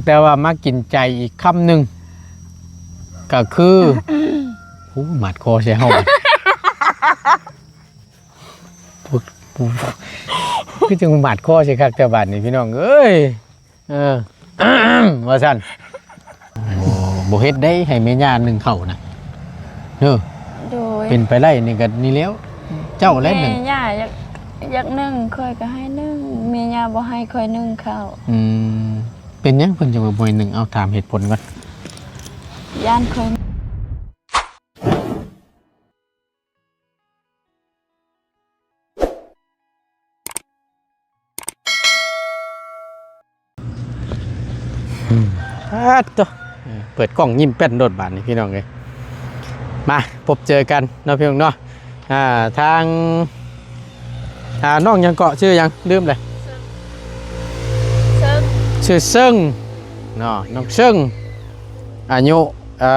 ແຕ່ວ່າມາກິນໃຈອີກຄຳໜຶ່ງ ກໍຄື ໂອ້ ໝາດຄໍໃສ່ເຮົາ ຄືຈັ່ງໝາດຄໍໃສ່ຄັກແຕ່ບາດນີ້ ພີ່ນ້ອງເອີຍ. ເອີ ວ່າຊັ້ນ. ໂອ້ ບໍ່ເຮັດໄດ້ໃຫ້ແມ່ຍ່າໜຶ້ງເຂົ້ານະ. ເອີ ໂດຍ ເປັນໄປໄດ້ນີ້ກໍນີ້ແລ້ວ ເຈົ້າແຫຼະໜຶ້ງ. ແມ່ຍ່າຢາກ ຢາກໜຶ້ງ ຂ້ອຍກໍໃຫ້ໜຶ້ງ ແມ່ຍ່າບໍ່ໃຫ້ຂ້ອຍໜຶ້ງເຂົ້າ. ອືມ ເປັນຫຍັງເພິ່ນຈຶ່ງວ່າບໍ່ໃຫ້ໜຶ້ງ? ເອົາ ຖາມເຫດຜົນກ່ອນ. ຢ້ານຂ້ອຍ ອືມ ປາດໂທ້ ເອີ ເປີດກ້ອງຍິ້ມແປ້ນໂລດບາດນີ້ ພີ່ນ້ອງເອີຍ. ມາພົບເຈີກັນເນາະ ພີ່ນ້ອງເນາະ. ອ່າ ທາງ ອ່າ ນ້ອງຫຍັງເກາະ? ຊື່ຫຍັງ? ລືມເລີຍ. ເຊິ່ງ ຊື່ເຊິ່ງເນາະ ນ້ອງເຊິ່ງ ອາຍຸ ເອີ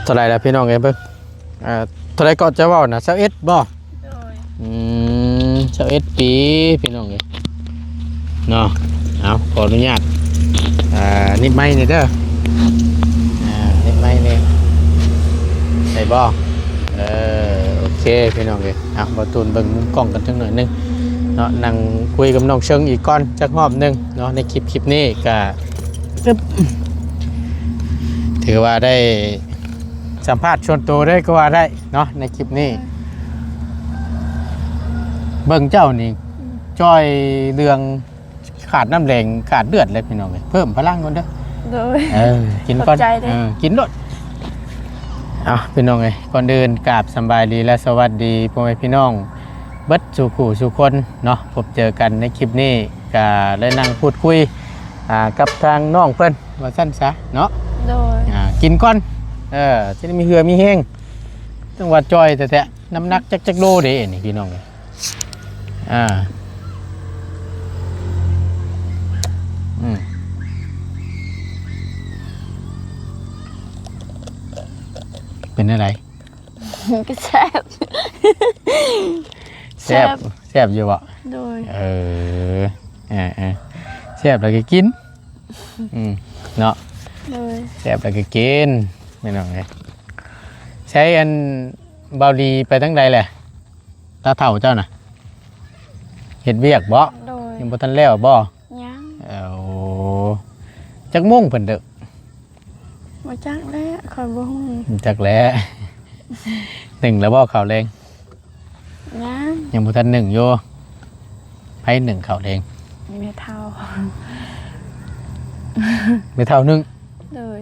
ເທົ່າໃດລະພີ່ນ້ອງເອີຍ ເບິ່ງ ເອີ ເທົ່າໃດກໍຈະເວົ້ານະ ຊາວເອັດບໍ່? ໂດຍ ອືມ ຊາວເອັດປີ ພີ່ນ້ອງເອີຍເນາະ. ເອົາ ຂໍອະນຸຍາດ ອ່າ ນິບໄມນີ້ເດີ ອ່າ ນິບໄມນີ້ ໄດ້ບໍ່? ເອີ ໂອເຄ ພີ່ນ້ອງເອີຍ. ເອົາ ບ່າວຕູນເບິ່ງມຸມກ້ອງກັນຈັກໜ້ອຍໜຶ່ງເນາະ ນັ່ງຄຸຍກັບນ້ອງເຊີງອີກກ່ອນຈັກຮອບໜຶ່ງເນາະ ໃນຄລິບ ຄລິບນີ້ກະ ອຶບ ຖືວ່າໄດ້ສຳພາດສ່ວນໂຕເລີຍກໍວ່າໄດ້ເນາະ ໃນຄລິບນີ້. ເບິ່ງເຈົ້ານີ້ຈ່ອຍເລື່ອງຂາດນ້ຳແດງຂາດເລືອດເລີຍ ພີ່ນ້ອງເອີຍ. ເພີ່ມພະລັງກ່ອນເດີ. ໂດຍ ເອີ ກິນກ່ອນ ຂອບໃຈເດີ. ເອີ ກິນໂລດ. ເອົາ ພີ່ນ້ອງເອີຍ ກ່ອນອື່ນກາບສຳບາຍດີ ແລະ ສະຫວັດດີພໍ່ແມ່ພີ່ນ້ອງເບິດສູ່ຄູ່ສູ່ຄົນເນາະ. ພົບເຈີກັນໃນຄລິບນີ້ ກະໄດ້ນັ່ງພູດຄຸຍ ອ່າ ກັບທາງນ້ອງເພິ່ນ ວ່າຊັ້ນຊະເນາະ. ໂດຍ ອ່າ ກິນກ່ອນ ເອີ ຊິໄດ້ມີເຫື່ອມີແຮງ. ຈັ່ງວ່າຈ່ອຍແທ້ໆ ນ້ຳໜັກຈັກ ຈັກໂລເດ້ນີ້ ພີ່ນ້ອງເອີຍ. ອ່າ ອືມ ເປັນແນວໃດ? ກໍແຊບ ແຊບ ແຊບ ແຊບຢູ່ບໍ່? ໂດຍ ເອີ ເອີ ເອີ ແຊບແລ້ວກໍກິນ ອືມ ເນາະ ໂດຍ ແຊບແລ້ວກໍກິນ ພີ່ນ້ອງເອີຍ. ໃສ ອັນ ບ່າວດີໄປທາງໃດແຫຼະ? ຕາເຖົ້າເຈົ້ານະ ເຮັດວຽກບໍ່? ໂດຍ ຍັງບໍ່ທັນແລ້ວບໍ່? ຍັງ ເອົາ ຈັກໂມງເພິ່ນເລີກ? ບໍ່ຈັກແຫຼະ ຂ້ອຍບໍ່ຮູ້ ບໍ່ຈັກແຫຼະ. ໜຶ້ງແລ້ວບໍ່ເຂົ້າແລງ? ຍັງ ຍັງບໍ່ທັນໜຶ້ງຢູ່. ໃຜໜຶ້ງເຂົ້າແລງ? ແມ່ເຖົ້າ ແມ່ເຖົ້າໜຶ້ງ. ໂດຍ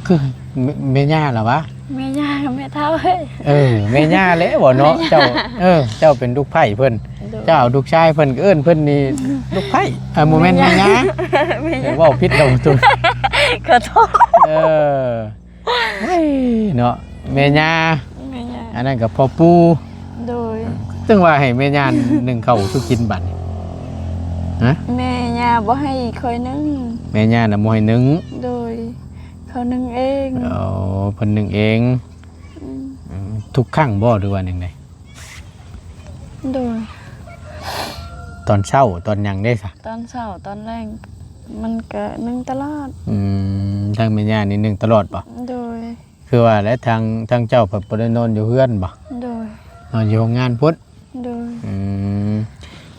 ຄືແມ່ ແມ່ຍ່າລະວະ? ແມ່ຍ່າກັບແມ່ເຖົ້າເອີຍ. ເອີ ແມ່ຍ່າແຫຼະບໍ່ເນາະ ເຈົ້າ ເອີ ເຈົ້າເປັນລູກໃພ້ເພິ່ນ ໂດຍ ເຈົ້າເອົາລູກຊາຍເພິ່ນ ເອີ້ນເພິ່ນນີ້ລູກໃພ້ ອ່າ ບໍ່ແມ່ນແມ່ຍ່າ ແມ່ຍ່າ ເອີ ເວົ້າຜິດແລ້ວຕຸນ ຂໍໂທດ ເອີ ໂອ້ຍເນາະ ແມ່ຍ່າ ແມ່ຍ່າ ອັນນັ້ນກໍພໍ່ປູ່. ໂດຍ ຈັ່ງວ່າໃຫ້ແມ່ຍ່າໜຶ້ງເຂົ້າສູ່ກິນບັດນີ້ ຮະ? ແມ່ຍ່າບໍ່ໃຫ້ຂ້ອຍໜຶ້ງ ແມ່ຍ່ານະບໍ່ໃຫ້ໜຶ້ງ. ໂດຍ ເຂົາໜຶ້ງເອງ. ອໍ ເພິ່ນໜຶ້ງເອງ. ອືມ ອືມ ທຸກຄັ້ງບໍ່ ຫຼືວ່າແນວໃດ? ໂດຍ ຕອນເຊົ້າຕອນຫຍັງເດ້ຊະ? ຕອນເຊົ້າຕອນແລງ ມັນກະໜຶ້ງຕະຫຼອດ. ອືມ ທາງແມ່ຍ່ານີ້ໜຶ້ງຕະຫຼອດບໍ່? ໂດຍ ຄືວ່າແຫຼະ ທາງ ທາງເຈົ້າພັດບໍ່ໄດ້ນອນຢູ່ເຮືອນບໍ່? ໂດຍ ນອນຢູ່ໂຮງງານພຸ້ນ. ໂດຍ ອືມ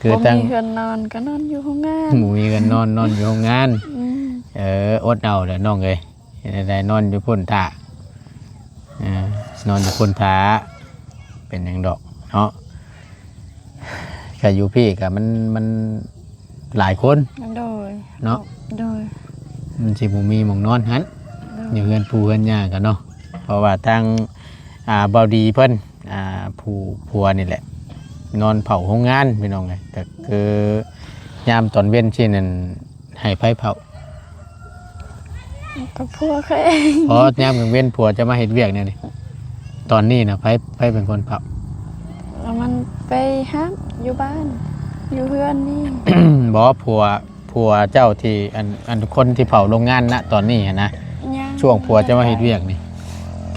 ຄືບໍ່ມີເຮືອນນອນກໍນອນຢູ່ໂຮງງານ. ບໍ່ມີເຮືອນນອນ ນອນຢູ່ໂຮງງານ. ອືມ ເອີ ອົດເອົາແຫຼະນ້ອງເອີຍ. ເຮັດແນວໃດ ນອນຢູ່ພຸ້ນຖ້າ ເອີ ນອນຢູ່ພຸ້ນຖ້າ ເປັນຫຍັງດອກເນາະ. ກະຢູ່ພີ້ກະມັນ ມັນຫຼາຍຄົນ. ໂດຍ ເນາະ ໂດຍ ມັນຊິບໍ່ມີໝ່ອງນອນຫັ້ນ. ໂດຍ ຢູ່ເຮືອນປູ່ເຮືອນຍ່າກະເນາະ ເພາະວ່າທາງ ອ່າ ບ່າວດີເພິ່ນ ອ່າ ຜູ້ ຜົວນີ້ແຫຼະ ນອນເຝົ້າໂຮງງານ ພີ່ນ້ອງເອີຍ. ກະຄືຍາມຕອນເວັນຊີ້ນັ້ນ ໃຫ້ໃຜເຝົ້າ? ກໍຜົວຂ້ອຍເອງ. ອໍ ຍາມກາງເວັນຜົວຈະມາເຮັດວຽກແນວນີ້ ຕອນນີ້ນະ ໃຜ ໃຜເປັນຄົນເຝົ້າ? ແລ້ວມັນໄປຮັບຢູ່ບ້ານ ຢູ່ເຮືອນນີ້. ບໍ່ ຜົວ ຜົວເຈົ້າທີ່ ອັນ ອັນຄົນທີ່ເຝົ້າໂຮງງານນະ ຕອນນີ້ຫັ້ນນະ. ຍັງ ຊ່ວງຜົວຈະມາເຮັດວຽກນີ້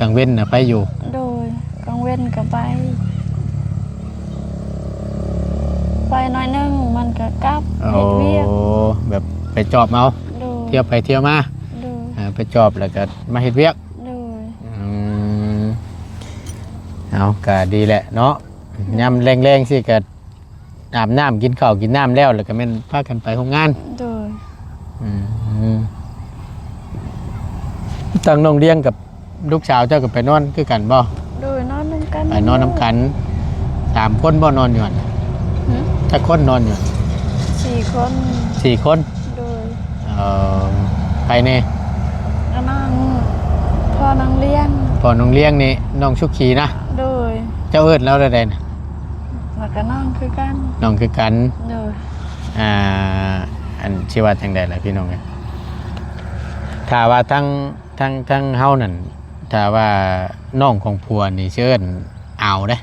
ກາງເວັນນະໄປຢູ່? ໂດຍ ກາງເວັນກໍໄປ. ໄປໜ້ອຍໜຶ່ງມັນກໍກັບ ໂອ້ ເຮັດວຽກ ແບບໄປຈອບເອົາ ໂດຍ ທ່ຽວໄປທ່ຽວມາ ໂດຍ ເອີ ໄປຈອບແລ້ວກໍມາເຮັດວຽກ ໂດຍ ອືມ ເອົາ ກໍດີແຫຼະເນາະ ອືມ ຍາມແລງໆ ຊີ້ກໍອາບນ້ຳ ກິນເຂົ້າກິນນ້ຳແລ້ວ ແລ້ວກໍແມ່ນພາກັນໄປໂຮງງານ ໂດຍ ອືມ ທາງນ້ອງລຽງກັບລູກສາວເຈົ້າກໍໄປນອນຄືກັນບໍ່? ໂດຍ ນອນນຳກັນ ໄປນອນນຳກັນ ສາມຄົນບໍ່ນອນຢູ່ຫັ້ນ? ຫຶ? ຈັກຄົນນອນຢູ່? ສີ່ຄົນ ສີ່ຄົນ ໂດຍ ເອີ ໃຜແດ່? ອັນນັ້ນ ພໍ່ນ້ອງລຽງ ພໍ່ນ້ອງລຽງນີ້ ນ້ອງສຸຂີນະ? ໂດຍ ເຈົ້າເອີ້ນລາວແນວໃດນະ? ແລ້ວກໍນ້ອງຄືກັນ ນ້ອງຄືກັນ ໂດຍ ອ່າ ອັນຊິວ່າຈັ່ງໃດລະພີ່ນ້ອງເອີຍ ຖ້າວ່າທັງ ທັງ ທັງເຮົານັ້ນ ຖ້າວ່ານ້ອງຂອງຜົວນີ້ຊິເອີ້ນອາວເດ້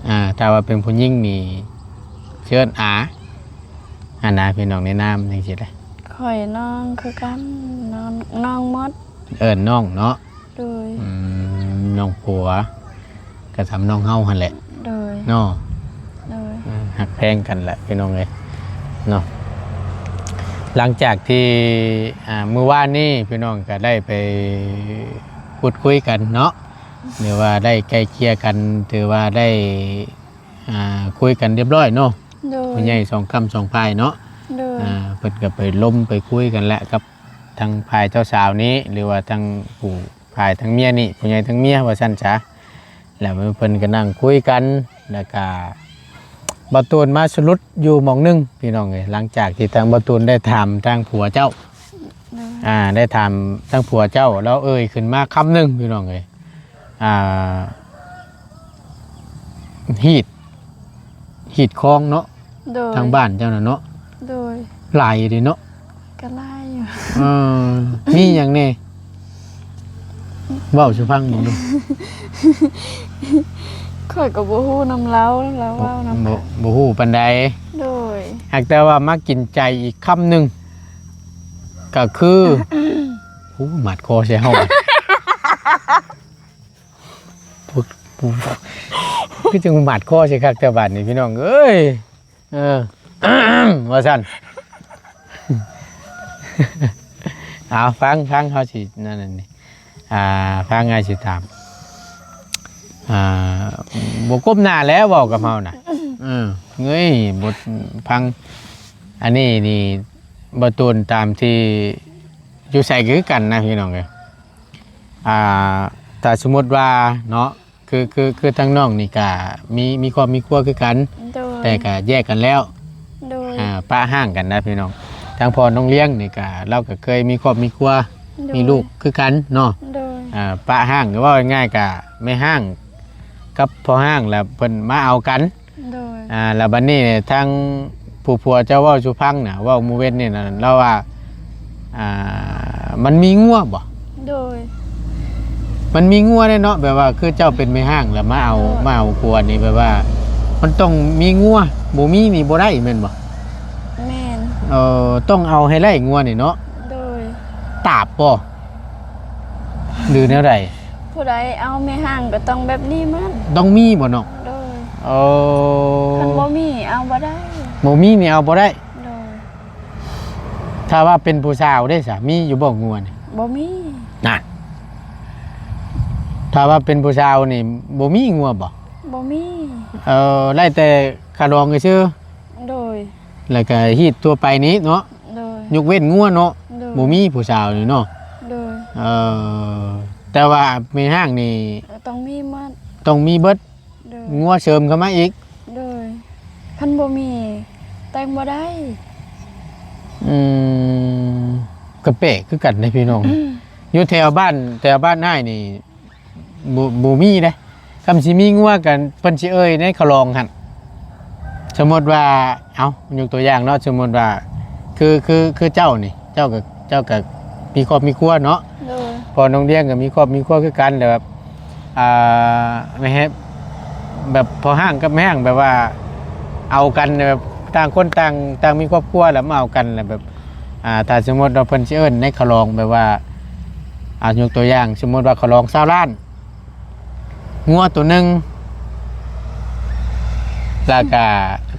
ອ່າ ຖ້າວ່າເປັນຜູ້ຍິງນີ້ຊິເອີ້ນອາ ອັນນະ ພີ່ນ້ອງໃນນາມຈັ່ງຊີ້ເດ້ ຂ້ອຍນ້ອງຄືກັນ ນ້ອງ ນ້ອງໝົດ ເອີ້ນນ້ອງເນາະ ໂດຍ ອືມ ນ້ອງຜົວ ກໍສ່ຳນ້ອງເຮົາຫັ້ນແຫຼະ ໂດຍ ເນາະ ໂດຍ ເອີ ຮັກແພງກັນແຫຼະພີ່ນ້ອງເອີຍເນາະ ຫຼັງຈາກທີ່ ອ່າ ມື້ວານນີ້ພີ່ນ້ອງກໍໄດ້ໄປພູດຄຸຍກັນເນາະ ຫຼືວ່າໄດ້ໄກ່ເກ່ຍກັນ ຖືວ່າໄດ້ ອ່າ ຄຸຍກັນຮຽບຮ້ອຍເນາະ ໂດຍ ຜູ້ໃຫຍ່ສອງກ້ຳສອງຝ່າຍເນາະ ໂດຍ ອ່າ ເພິ່ນກໍໄປລົມໄປຄຸຍກັນແຫຼະກັບ ທາງຝ່າຍເຈົ້າສາວນີ້ ຫຼືວ່າທາງຜູ້ ຝ່າຍທາງເມຍນີ້ ຜູ້ໃຫຍ່ທາງເມຍວ່າຊັ້ນຊະ ແລ້ວເພິ່ນກໍນັ່ງຄຸຍກັນ ແລ້ວກະບ່າວຕູນມາສະຫຼຸດຢູ່ໝ່ອງໜຶ່ງພີ່ນ້ອງເອີຍ ຫຼັງຈາກທີ່ທາງບ່າວຕູນໄດ້ຖາມທາງຜົວເຈົ້າ ໂດຍ ອ່າ ໄດ້ຖາມທາງຜົວເຈົ້າ ລາວເອີ່ຍຂຶ້ນມາຄຳໜຶ່ງພີ່ນ້ອງເອີຍ ອ່າ ຮີດ ຮີດຄອງເນາະ ໂດຍ ທາງບ້ານເຈົ້ານະເນາະ ໂດຍ ຫຼາຍເດ້ເນາະ ກໍຫຼາຍຢູ່ ເອີ ມີຫຍັງແດ່? ເວົ້າສູ່ຟັງເບິ່ງດູ ຂ້ອຍກໍບໍ່ຮູ້ນຳລາວ ລາວເວົ້ານຳ ບໍ່ ບໍ່ຮູ້ປານໃດ ໂດຍ ຫາກແຕ່ວ່າມາກິນໃຈອີກຄຳໜຶ່ງ ກໍຄື ໂອ້ ໝາດຄໍໃສ່ເຮົາ ຄືຈັ່ງໝາດຄໍໃສ່ຄັກແຕ່ບາດນີ້ ພີ່ນ້ອງເອີຍ ເອີ ວ່າຊັ້ນ ເອົາ ຟັງ ຟັງ ເຮົາຊິນັ້ນນີ້ ອ່າ ຟັງ ອ້າຍຊິຖາມ ອ່າ ບໍ່ກົ້ມໜ້າແລ້ວເວົ້າກັບເຮົານະ ເອີ ເງີຍ ບໍ່ຟັງ ອັນນີ້ນີ້ ບ່າວຕູນຕາມທີ່ຢູ່ໃສກໍຄືກັນນະ ພີ່ນ້ອງເອີຍ ອ່າ ຖ້າສົມມຸດວ່າເນາະ ຄື ຄື ຄືທາງນ້ອງນີ້ກະມີ ມີຄອບມີຄົວຄືກັນ ໂດຍ ແຕ່ກະແຍກກັນແລ້ວ ໂດຍ ອ່າ ປະຮ້າງກັນນະພີ່ນ້ອງ ທາງພໍ່ນ້ອງລ້ຽງນີ້ກະ ລາວກະເຄີຍມີຄອບມີຄົວ ໂດຍ ມີລູກຄືກັນເນາະ ໂດຍ ອ່າ ປະຮ້າງ ເວົ້າງ່າຍໆ ກະແມ່ຮ້າງກັບພໍ່ຮ້າງລະເພິ່ນມາເອົາກັນ ໂດຍ ອ່າ ແລ້ວບັດນີ້ທາງຜູ້ຜົວເຈົ້າເວົ້າສູ່ຟັງນະ ເວົ້າມື້ເວັນນີ້ນະ ລາວວ່າ ອ່າ ມັນມີງົວບໍ່? ໂດຍ ມັນມີງົວເດ້ເນາະ ແບບວ່າຄືເຈົ້າເປັນແມ່ຮ້າງແລ້ວມາເອົາ ໂດຍ ມາເອົາຜົວນີ້ ແບບວ່າມັນຕ້ອງມີງົວ ບໍ່ມີນີ້ບໍ່ໄດ້ແມ່ນບໍ່? ແມ່ນ ເອີ ຕ້ອງເອົາໃຫ້ໄດ້ງົວນີ້ເນາະ ໂດຍ ຕາບບໍ່ ຫຼືແນວໃດ? ຜູ້ໃດເອົາແມ່ຮ້າງກໍຕ້ອງແບບນີ້ໝົດ ຕ້ອງມີບໍ່ນ້ອງ? ໂດຍ ເອີ ຄັນບໍ່ມີເອົາບໍ່ໄດ້ ບໍ່ມີນີ້ເອົາບໍ່ໄດ້ ໂດຍ ຖ້າວ່າເປັນຜູ້ສາວເດ້ຊະ ມີຢູ່ບໍ່ງົວນີ້? ບໍ່ມີ ນະ ຖ້າວ່າເປັນຜູ້ສາວນີ້ບໍ່ມີງົວບໍ່? ບໍ່ມີ ເອີ ໄດ້ແຕ່ຄ່າດອງຊື່ໆ ໂດຍ ແລ້ວກໍຮີດທົ່ວໄປນີ້ເນາະ ໂດຍ ຍົກເວັ້ນງົວເນາະ ໂດຍ ບໍ່ມີຜູ້ສາວນີ້ເນາະ ໂດຍ ເອີ ແຕ່ວ່າແມ່ຮ້າງນີ້ ຕ້ອງມີໝົດ ຕ້ອງມີເບິດ ໂດຍ ງົວເສີມເຂົ້າມາອີກ ໂດຍ ຄັນບໍ່ມີແຕ່ງບໍ່ໄດ້ ອືມ ກໍແປກຄືກັນເດ້ພີ່ນ້ອງ ຢູ່ແຖວບ້ານ ແຖວບ້ານອ້າຍນີ້ ບໍ່ ບໍ່ມີເດ້ ຄັນຊິມີງົວກັນ ເພິ່ນຊິເອີ່ຍໃນຂະລອງຫັ້ນ ສົມມຸດວ່າ ເອົາ ຍົກຕົວຢ່າງເນາະ ສົມມຸດວ່າ ຄື ຄື ຄືເຈົ້ານີ້ ເຈົ້າກໍ ເຈົ້າກໍມີຄອບມີຄົວເນາະ ໂດຍ ພໍ່ນ້ອງລ້ຽງກໍມີຄອບມີຄົວຄືກັນ ແຕ່ແບບ ອ່າ ແມ່ ແບບພໍ່ຮ້າງກັບແມ່ຮ້າງ ແບບວ່າເອົາກັນ ແບບຕ່າງຄົນຕ່າງ ຕ່າງມີຄອບຄົວ ແລ້ວມາເອົາກັນ ແລ້ວແບບ ອ່າ ຖ້າສົມມຸດວ່າເພິ່ນຊິເອີ້ນໃນຂະລອງ ແບບວ່າ ອ່າ ຍົກຕົວຢ່າງ ສົມມຸດວ່າຂະລອງຊາວລ້ານ ງົວໂຕໜຶ່ງ ແລ້ວກະ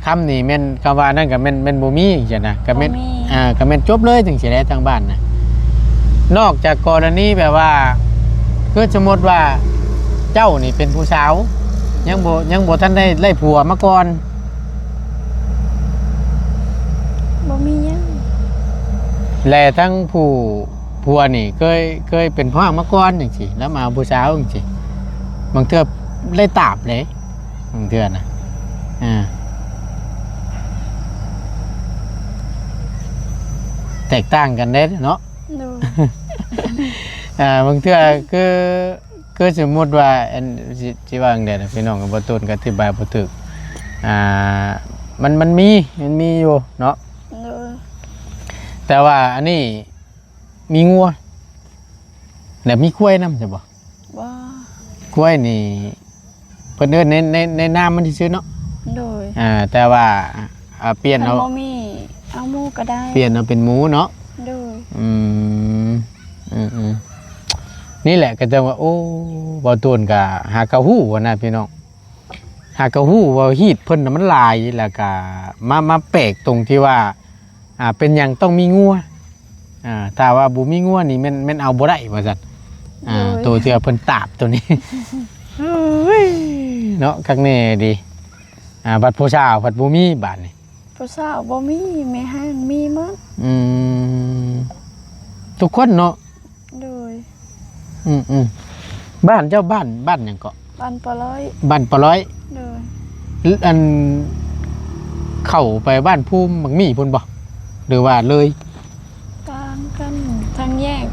ຄຳນີ້ແມ່ນ ຄຳວ່ານັ້ນກໍແມ່ນ ແມ່ນບໍ່ມີຈັ່ງຊີ້ນະ ກໍແມ່ນ ບໍ່ມີ ອ່າ ກໍແມ່ນຈົບເລີຍຈັ່ງຊີ້ແຫຼະ ທາງບ້ານນະ. ນອກຈາກກໍລະນີແບບວ່າ ຄືສົມມຸດວ່າເຈົ້ານີ້ເປັນຜູ້ສາວ ຍັງບໍ່ ຍັງບໍ່ທັນໄດ້ ໄດ້ຜົວມາກ່ອນ ບໍ່ມີຫຍັງ ແລະທັງຜູ້ ຜົວນີ້ເຄີຍ ເຄີຍເປັນພວກມາກ່ອນຈັ່ງຊີ້ ແລ້ວມາເອົາຜູ້ສາວຈັ່ງຊີ້ ບາງເທື່ອໄດ້ຕາບເດ້ ບາງເທື່ອນະ ອ່າ ແຕກຕ່າງກັນເດ້ເນາະ ໂດຍ ອ່າ ບາງເທື່ອຄື ຄືສົມມຸດວ່າ ອັນ ຊິ ຊິວ່າຈັ່ງໃດນະ ພີ່ນ້ອງ ບໍ່ຕົ້ນກໍອະທິບາຍບໍ່ຖືກ ອ່າ ມັນ ມັນມີ ມັນມີຢູ່ເນາະ ໂດຍ ແຕ່ວ່າອັນນີ້ ມີງົວ ແລະມີຄວາຍນຳ ໃຊ່ບໍ່? ບໍ່ ຄວາຍນີ້ ເພິ່ນເອີ້ນໃນ ໃນ ໃນນາມມັນຊື່ໆເນາະ ໂດຍ ອ່າ ແຕ່ວ່າ ອ່າ ປ່ຽນເອົາ ຄັນບໍ່ມີ ເອົາໝູກໍໄດ້ ປ່ຽນເອົາເປັນໝູເນາະ ໂດຍ ອືມ ອືມໆ ນີ້ແຫຼະ ກໍຈັ່ງວ່າ ໂອ້ ບໍ່ໂຕນກໍຫາກໍຮູ້ຫັ້ນນະ ພີ່ນ້ອງ ຫາກໍຮູ້ວ່າຮີດເພິ່ນນະມັນຫຼາຍ ແລ້ວກໍມາ ມາແປກຕົງທີ່ວ່າ ອ່າ ເປັນຫຍັງຕ້ອງມີງົວ ອ່າ ຖ້າວ່າບໍ່ມີງົວນີ້ແມ່ນ ແມ່ນເອົາບໍ່ໄດ້ວ່າຊັ້ນ ອ່າ ໂດຍ ໂຕເທື່ອເພິ່ນຕາບໂຕນີ້ ເອີຍ ເນາະ ຄັກແນ່ເດ ອ່າ ບັດຜູ້ສາວພັດບໍ່ມີບາດນີ້ ຜູ້ສາວບໍ່ມີ ແມ່ຮ້າງມີໝົດ ອືມ ທຸກຄົນເນາະ ໂດຍ ອືມໆ ບ້ານເຈົ້າ ບ້ານ ບ້ານຫຍັງເກາະ? ບ້ານປາລ້ອຍ ບ້ານປາລ້ອຍ ໂດຍ ອັນ ເຂົ້າໄປບ້ານພູໝາກໝີ່ພຸ້ນບໍ່ ຫຼືວ່າເລີຍ? ຕ່າງກັນ ທາງແຍກ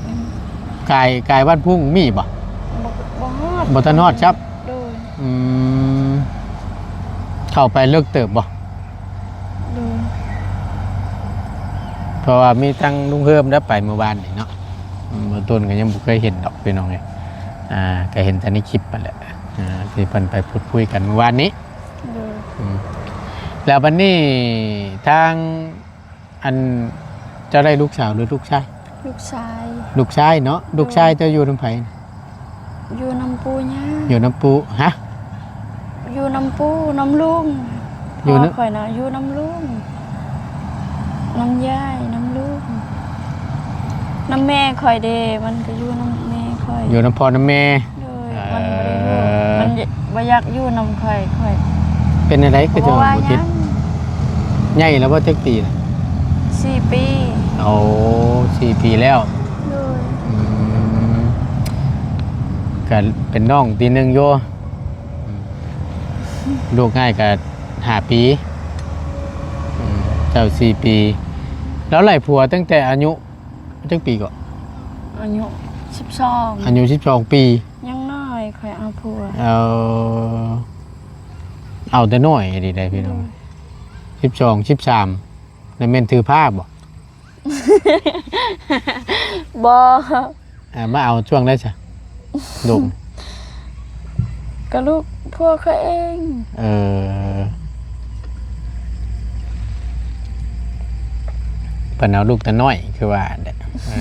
ກາຍ ກາຍບ້ານພູໝາກໝີ່ບໍ່? ບໍ່ ບໍ່ຮອດ ບໍ່ທັນຮອດຊ້ຳ ໂດຍ ອືມ ເຂົ້າໄປເລິກເຕີບບໍ່? ໂດຍ ເພາະວ່າມີທັງລຸງເຮີມໄດ້ໄປມື້ວານນີ້ເນາະ ອືມ ເບື້ອງຕົ້ນກໍຍັງບໍ່ເຄີຍເຫັນດອກ ພີ່ນ້ອງເອີຍ ອ່າ ກໍເຫັນແຕ່ໃນຄລິບຫັ້ນແຫຼະ ອ່າ ທີ່ເພິ່ນໄປພູດຄຸຍກັນມື້ວານນີ້ ໂດຍ ອືມ ແລ້ວບັດນີ້ທາງ ອັນ ເຈົ້າໄດ້ລູກສາວ ຫຼືລູກຊາຍ? ລູກຊາຍ ລູກຊາຍເນາະ ໂດຍ ລູກຊາຍເຈົ້າຢູ່ນຳໃຜ? ຢູ່ນຳປູ່ຍ່າ ຢູ່ນຳປູ່ ຮະ? ຢູ່ນຳປູ່ ນຳລຸງ ຢູ່ນຳ ພໍ່ຂ້ອຍນະ ຢູ່ນຳລຸງ ນຳຍາຍ ນຳລຸງ ນຳແມ່ຂ້ອຍເດ ມັນກໍຢູ່ນຳແມ່ຂ້ອຍ ຢູ່ນຳພໍ່ນຳແມ່ ໂດຍ ເອີ ມັນບໍ່ໄດ້ຢູ່ ມັນ ບໍ່ຢາກຢູ່ນຳຂ້ອຍ ຂ້ອຍ ເປັນແນວໃດຄືຈັ່ງບໍ່ຕິດ? ບໍ່ວ່າຫຍັງ ໃຫຍ່ແລ້ວບໍ່? ຈັກປີລະ? ສີ່ປີ ໂອ້ ສີ່ປີແລ້ວ ໂດຍ ອືມ ກໍເປັນນ້ອງປີໜຶ່ງຢູ່ ອືມ ລູກອ້າຍກໍຫ້າປີ ອືມ ເຈົ້າສີ່ປີ ລາວໄດ້ຜົວຕັ້ງແຕ່ອາຍຸ ຈັກປີເກາະ? ອາຍຸສິບສອງ ອາຍຸສິບສອງປີ ຍັງນ້ອຍ ຂ້ອຍເອົາຜົວ ເອີ ເອົາແຕ່ນ້ອຍອີ່ຫຼີໄດ໋ພີ່ນ້ອງ ໂດຍ ສິບສອງ ສິບສາມ ແລ້ວແມ່ນຖືພາບໍ່? ບໍ່ ອ່າ ມາເອົາຊ່ວງໃດຊະ? ລູກ ກໍລູກຜົວຂ້ອຍເອງ ເອີ ເພິ່ນເອົາລູກແຕ່ນ້ອຍຄືວ່າແຫຼະ ເອີ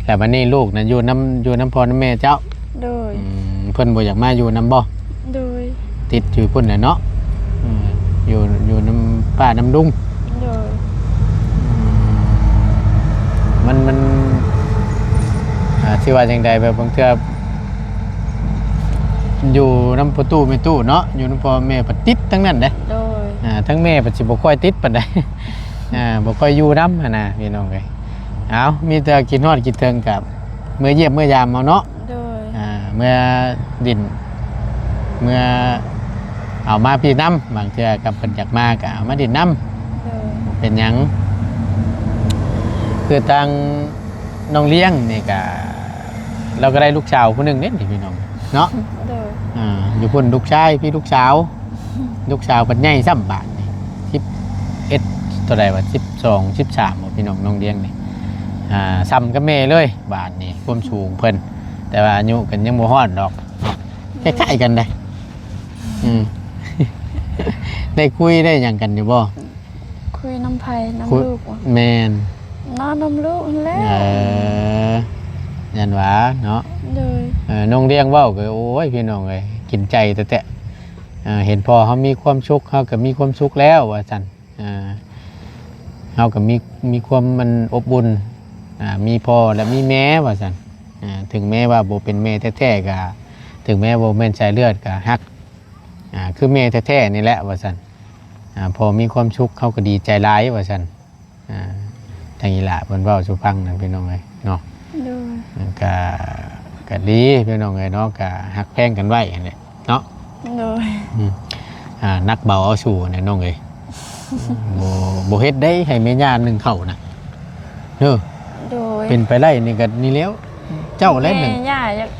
ແລ້ວບັດນີ້ລູກນັ້ນຢູ່ນຳ ຢູ່ນຳພໍ່ນຳແມ່ເຈົ້າ ໂດຍ ອືມ ເພິ່ນບໍ່ຢາກມາຢູ່ນຳບໍ່? ໂດຍ ຕິດຢູ່ພຸ້ນແຫຼະເນາະ ເອີ ຢູ່ ຢູ່ນຳປ້ານຳລຸງ ໂດຍ ອືມ ມັນ ມັນ ອ່າ ຊິວ່າຈັ່ງໃດ ແບບບາງເທື່ອ ຢູ່ນຳພໍ່ຕູ້ແມ່ຕູ້ເນາະ ຢູ່ນຳພໍ່ແມ່ປະຕິດທັງນັ້ນເດ້ ໂດຍ ອ່າ ທັງແມ່ປະຊິບໍ່ຄ່ອຍຕິດປານໃດ ອ່າ ບໍ່ຄ່ອຍຢູ່ນຳຫັ້ນນະ ພີ່ນ້ອງເອີຍ ເອົາ ມີແຕ່ຄິດຮອດຄິດເຖິງກັບ ເມືອຢ້ຽມເມືອຢາມເອົາເນາະ ໂດຍ ອ່າ ເມືອດິນ ເມືອເອົາມາພີ້ນຳ ບາງເທື່ອກັບເພິ່ນຢາກມາກໍເອົາມາດິນນຳ ໂດຍ ເປັນຫຍັງ ຄືທາງນ້ອງລ້ຽງນີ້ກໍ ລາວກໍໄດ້ລູກສາວຜູ້ໜຶ່ງເດ້ນີ້ພີ່ນ້ອງເນາະ ໂດຍ ອ່າ ຢູ່ພຸ້ນລູກຊາຍ ພີ້ລູກສາວ ລູກສາວເພິ່ນໃຫຍ່ຊ້ຳບາດນີ້ ສິບເອັດ ເທົ່າໃດວະ ສິບສອງ ສິບສາມ ບໍ່ ພີ່ນ້ອງ ນ້ອງລ້ຽງນີ້ ອ່າ ຊ້ຳກັບແມ່ເລີຍ ບາດນີ້ຄວາມສູງເພິ່ນ ແຕ່ວ່າອາຍຸກໍຍັງບໍ່ຮອດດອກ ຄ້າຍໆກັນເດ້ ອືມ ໄດ້ຄຸຍໄດ້ຫຍັງກັນຢູ່ບໍ່? ຄຸຍນຳໃຜ? ນຳ ຄຸຍ ລູກບໍ? ແມ່ນ ນອນນຳລູກຫັ້ນແຫຼະ ເອີ ຢ້ານວ່າເນາະ ໂດຍ ເອີ ນ້ອງລ້ຽງເວົ້າກໍ ໂອ້ຍ ພີ່ນ້ອງເອີຍ ກິນໃຈແທ້ໆ ເຫັນພໍ່ເຮົາມີຄວາມສຸກ ເຮົາກໍມີຄວາມສຸກແລ້ວວ່າຊັ້ນ. ເຮົາກໍມີ ມີຄວາມມັນອົບອຸ່ນ ມີພໍ່ແລະມີແມ່ວ່າຊັ້ນ. ເຖິງແມ້ວ່າບໍ່ເປັນແມ່ແທ້ໆ ກໍ ເຖິງແມ້ບໍ່ແມ່ນສາຍເລືອດ ກໍຮັກ ອ່າ ຄືແມ່ແທ້ໆນີ້ແຫຼະວ່າຊັ້ນ. ອ່າ ພໍມີຄວາມສຸກເຮົາກໍດີໃຈຫຼາຍວ່າຊັ້ນ. ອ່າ ທາງອີ່ຫຼ້າເພິ່ນເວົ້າສູ່ຟັງນັ້ນ ພີ່ນ້ອງເອີຍເນາະ. ໂດຍ. ກໍ ກໍດີພີ່ນ້ອງເອີຍເນາະ ກໍຮັກແພງກັນໄວ້ຫັ້ນແຫຼະເນາະ. ໂດຍ. ອືມ ອ່າ ໜັກເບົາເອົາສູ່ແຫຼະນ້ອງເອີຍ. ບໍ່ ບໍ່ເຮັດໄດ້ໃຫ້ແມ່ຍ່າໜຶ້ງເຂົ້ານະ ເດີ. ໂດຍ. ເປັນໄປໄດ້ນີ້ກໍນີ້ແລ້ວ ເຈົ້າແຫຼະໜຶ້ງ. ແມ່ຍ່າຢາກ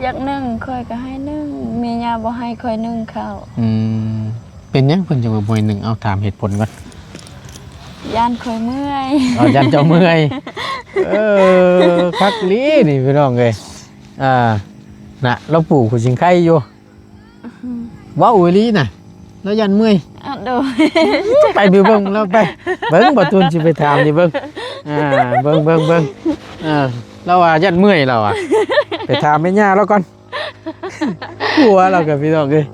ຢາກໜຶ້ງ ຂ້ອຍກໍໃຫ້ໜຶ້ງ ແມ່ຍ່າບໍ່ໃຫ້ຂ້ອຍໜຶ້ງເຂົ້າ. ອືມ ເປັນຫຍັງເພິ່ນຈຶ່ງວ່າບໍ່ໃຫ້ໜຶ້ງ? ເອົາ ຖາມເຫດຜົນກ່ອນ. ຢ້ານຂ້ອຍເມື່ອຍ. ເອົາ ຢ້ານເຈົ້າເມື່ອຍ. ເອີ ຄັກອີ່ຫຼີນີ້ພີ່ນ້ອງເອີຍ. ອ່າ ນະ ລາວປູກຫົວຊິງໄຄຢູ່. ເວົ້າອີ່ຫຼີນະ ລາວຢ້ານເມື່ອຍ. ອາ ໂດຍ. ໄປເບິ່ງລາວໄປ ເບິ່ງ ບ່າວຕູນຊິໄປຖາມຢູ່ເບິ່ງ. ອ່າ ເບິ່ງ ເບິ່ງ ເບິ່ງ. ເອີ ລາວວ່າຢ້ານເມື່ອຍ ລາວວ່າ. ໄປຖາມແມ່ຍ່າລາວກ່ອນ. ຜົວລາວກໍພີ່ນ້ອງເອີຍ.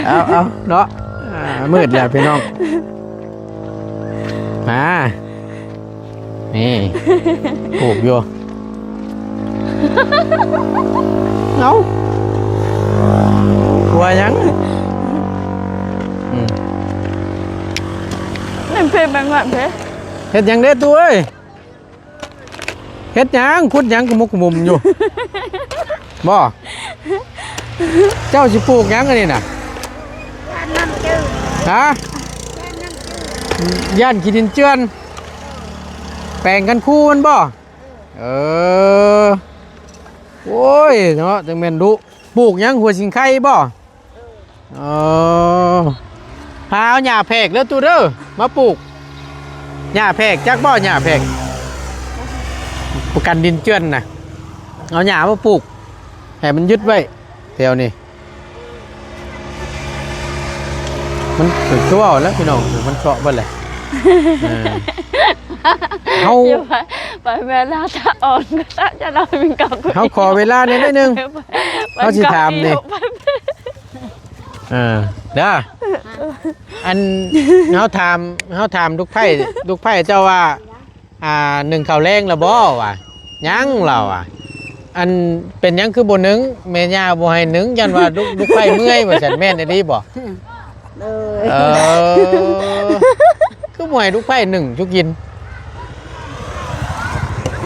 ເອົາ ເອົາເນາະ. ອ່າ ມືດແລ້ວພີ່ນ້ອງ. ມາ ນີ້ ປູກຢູ່. ເອົ້າ ຫົວຫຍັງ? ອືມ ນັ້ນເພ ແມງວັນເພ. ເຮັດຫຍັງເດ້ຕູ້ເອີຍ? ເຮັດຫຍັງ? ຂຸດຫຍັງກະມຸກກະມຸມຢູ່? ບໍ່ ເຈົ້າຊິປູກຫຍັງອັນນີ້ນະ? ຢ້ານນ້ຳຈືດ. ຮະ? ຢ້ານນ້ຳຈືດ. ຢ້ານຂີ້ດິນເຈື່ອນ. ແປງຄັນຄູມັນບໍ່? ເອີ ໂອ້ຍເນາະ ຈັ່ງແມ່ນດຸ. ປູກຫຍັງ? ຫົວຊິງໄຄບໍ່? ເອີ ຫາເອົາຫຍ້າແພກເດີຕູ້ເດີ ມາປູກ. ຫຍ້າແພກ ຈັກບໍ່ຫຍ້າແພກ? ປະກັນດິນເຈື່ອນນະ ເອົາຫຍ້າມາປູກ ໃຫ້ມັນຍຶດໄວ້ແຖວນີ້. ມັນຄືເວົ້າແລ້ວພີ່ນ້ອງ ມັນເຊາະເບິດແຫຼະ. ເອີ ເຮົາ ໄປແມ່ນລາວຕາອ່ອນກໍຕາຈະລອຍມີເກົ່າ. ເຮົາຂໍເວລາແດ່ໜ້ອຍໜຶ່ງ ເຮົາຊິຖາມນີ້. ເອີ ເດີ ອັນ ເຮົາຖາມ ເຮົາຖາມລູກໃພ້ ລູກໃພ້ເຈົ້າວ່າ ອ່າ ໜຶ້ງເຂົ້າແລງແລ້ວບໍ່? ວ່າ ຍັງ ລາວວ່າ. ອັນ ເປັນຫຍັງຄືບໍ່ໜຶ້ງ? ແມ່ຍ່າບໍ່ໃຫ້ໜຶ້ງ ຢ້ານວ່າລູກ ລູກໃພ້ເມື່ອຍວ່າຊັ້ນ. ແມ່ນອີ່ຫຼີບໍ່? ເອີ ເອີ ຄືບໍ່ໃຫ້ລູກໃພ້ໜຶ້ງສູ່ກິນ?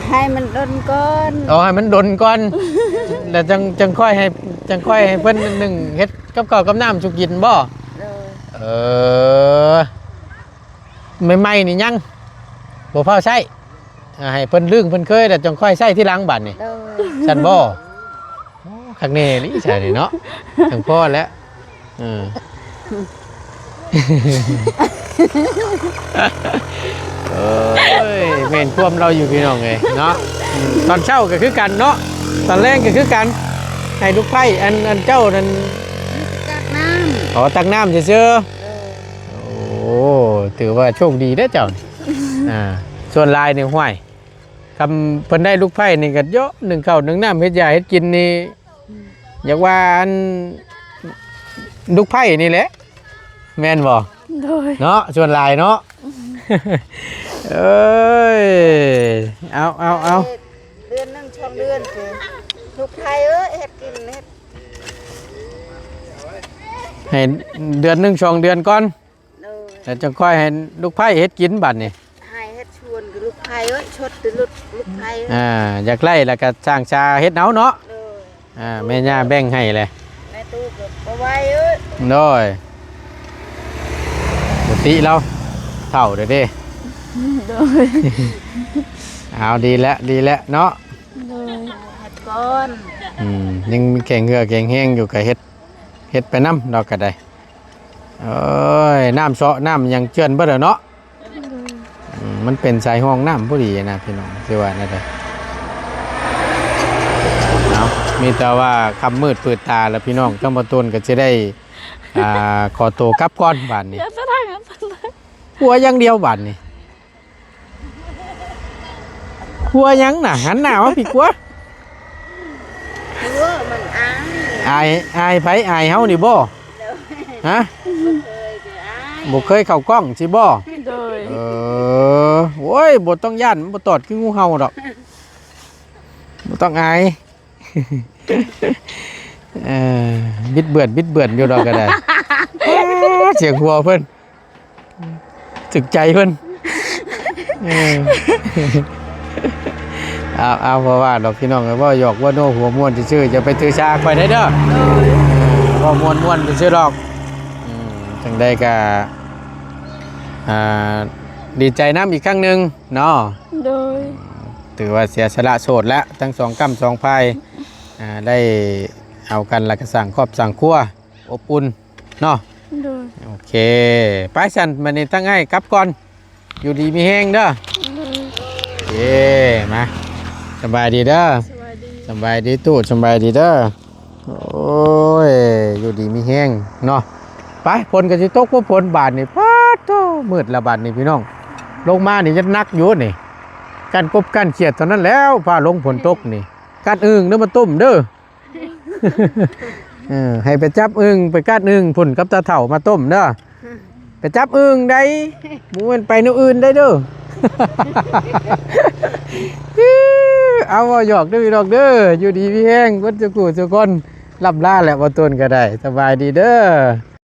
ໃຫ້ມັນດົນກ່ອນ. ອໍ ໃຫ້ມັນດົນກ່ອນ ແລ້ວຈັ່ງ ຈັ່ງຄ່ອຍໃຫ້ ຈັ່ງຄ່ອຍໃຫ້ເພິ່ນໜຶ້ງ ເຮັດກັບເຂົ້າກັບນ້ຳສູ່ກິນບໍ່? ເອີ ເອີ ໃໝ່ໆນີ້ຍັງ ບໍ່ຟ້າວໃຊ້ ອ່າ ໃຫ້ເພິ່ນລຶ້ງເພິ່ນເຄີຍ ແລ້ວຈັ່ງຄ່ອຍໃຊ້ທີຫຼັງບາດນີ້. ໂດຍ. ຊັ້ນບໍ່? ໂອ້ ຄັກແນ່ອີ່ຫຼີຊະນີ້ເນາະ ຈັ່ງພໍແລ້ວ. ເອີ ໂອ້ຍ ແມ່ນຄວາມລາວຢູ່ພີ່ນ້ອງເອີຍເນາະ. ອືມ ຕອນເຊົ້າກໍຄືກັນເນາະ ຕອນແລງກໍຄືກັນ ໃຫ້ລູກໃພ້ ອັນ ອັນເຈົ້ານັ້ນ ຕັກນ້ຳ. ອໍ ຕັກນ້ຳຊື່ໆ. ເອີ ໂອ້ ຖືວ່າໂຊກດີເດ້ເຈົ້ານີ້. ອ່າ ສ່ວນຫຼາຍນີ້ ຫ້ວຍ ຄຳເພິ່ນໄດ້ລູກໃພ້ນີ້ກໍເຍາະ ໜຶ້ງເຂົ້າໜຶ້ງນ້ຳ ເຮັດຢາເຮັດກິນນີ້ ຢາກວ່າອັນ ລູກໃພ້ນີ້ແຫຼະ ແມ່ນບໍ່? ໂດຍ. ເນາະ ສ່ວນຫຼາຍເນາະ. ເອີຍ ເອົາ ເອົາ ເອົາ ເດືອນໜຶ່ງສອງເດືອນ ລູກໃພ້ເອີຍ ເຮັດກິນ ເຮັດ ໃຫ້ເດືອນໜຶ່ງສອງເດືອນກ່ອນ. ໂດຍ. ແລ້ວຈັ່ງຄ່ອຍໃຫ້ລູກໃພ້ເຮັດກິນບາດນີ້. ໃຫ້ເຮັດສວນກັບລູກໃພ້ເອີຍ ຊົດແຕ່ລູກ ລູກໃພ້ເອີຍ. ອ່າ ຢາກໄດ້ແລ້ວກໍສ້າງຊາເຮັດເອົາເນາະ. ໂດຍ. ອ່າ ແມ່ຍ່າແບ່ງໃຫ້ແຫຼະ ແມ່ຕູ້ກໍບໍ່ໄຫວເອີຍ. ໂດຍ. ປົກກະຕິລາວເຖົ້າແລ້ວເດ້. ໂດຍ. ເອົາ ດີແລ້ວ ດີແລ້ວເນາະ. ໂດຍ. ເຮັດກ່ອນ. ອືມ ຍັງມີແຂງເຫື່ອແຂງແຮງຢູ່ ກໍເຮັດ ເຮັດໄປນຳດອກກໍໄດ້. ເອີຍ ນ້ຳເຊາະນ້ຳຫຍັງເຈື່ອນເບິດແລ້ວເນາະ. ອືມ ມັນເປັນສາຍຮ່ອງນ້ຳພໍດີນະພີ່ນ້ອງ ຊິວ່າແນວໃດ. ເອົາ ມີແຕ່ວ່າຄ່ຳມືດມືດຕາແລ້ວພີ່ນ້ອງ ທັງບ່າວຕູນກໍຊິໄດ້ ອ່າ ຂໍໂຕກັບກ່ອນບາດນີ້. ຫົວຢ່າງດຽວບາດນີ້. ຫົວຫຍັງນະ? ຫັນໜ້າມາພີ້ກວ່າ. ຫົວມັນອາຍ. ອາຍ ອາຍໃຜ? ອາຍເຮົານີ້ບໍ່? ໂດຍ. ຮະ? ບໍ່ເຄີຍເຂົ້າກ້ອງຊິບໍ່? ໂດຍ. ເອີ ໂອ້ຍ ບໍ່ຕ້ອງຢ້ານ ມັນບໍ່ຕອດຄືງູເຫົ່າດອກ ບໍ່ຕ້ອງອາຍ. ເອີ ບິດເບືອນ ບິດເບືອນຢູ່ດອກກໍໄດ້. ສຽງຫົວເພິ່ນ ຖືກໃຈເພິ່ນ. ເອີ ເອົາ ເອົາ ບໍ່ວ່າດອກພີ່ນ້ອງເອີຍ ເວົ້າຫຍອກເວົ້າໂນ້ຫົວມ່ວນຊື່ໆ ຢ່າໄປຖືສາຂ້ອຍໄດ້ເດີ. ໂດຍ. ເອີ ເວົ້າມ່ວນໆຊື່ໆດອກ. ອືມ ຈັ່ງໃດກໍ ອ່າ ດີໃຈນຳອີກຄັ້ງໜຶ່ງເນາະ. ໂດຍ. ຖືວ່າເສຍສະຫຼະໂສດແລ້ວ ທັງສອງກ້ຳສອງຝ່າຍ ອ່າ ໄດ້ເອົາກັນ ແລ້ວກໍສ້າງຄອບສ້າງຄົວອົບອຸ່ນເນາະ. ໂດຍ. ໂອເຄ ໄປຊັ້ນ ບັດນີ້ທາງອ້າຍກັບກ່ອນ ຢູ່ດີມີແຮງເດີ. ໂດຍ. ເຢ້ ມາ ສະບາຍດີເດີ. ສະບາຍດີ. ສະບາຍດີຕູ້ ສະບາຍດີເດີ. ໂອ້ຍ ຢູ່ດີມີແຮງເນາະ. ໄປ ຝົນກໍຊິຕົກບໍ່ຝົນບາດນີ້ ປາດໂທ້ ມືດລະບາດນີ້ພີ່ນ້ອງ. ລົງມານີ້ຍັງໜັກຢູ່ນີ້ ກ້ານກົບກ້ານຂຽດເທົ່ານັ້ນແລ້ວ ຟ້າລົງຝົນຕົກນີ້. ກ້ານອຶ່ງເດີມາຕົ້ມເດີ. ເອີ ໃຫ້ໄປຈັບອຶ່ງ ໄປກ້ານອຶ່ງພຸ້ນກັບຕາເຖົ້າມາຕົ້ມເດີ. ໄປຈັບອຶ່ງໃດ ບໍ່ແມ່ນໄປແນວອື່ນໃດເດີ. ເອົາ ເວົ້າຫຍອກເດີພີ່ນ້ອງເດີ. ຢູ່ດີມີແຮງເບິດສູ່ຜູ້ສູ່ຄົນ. ລ່ຳລາແຫຼະ ບໍ່ຕົນກໍໄດ້. ສະບາຍດີເດີ.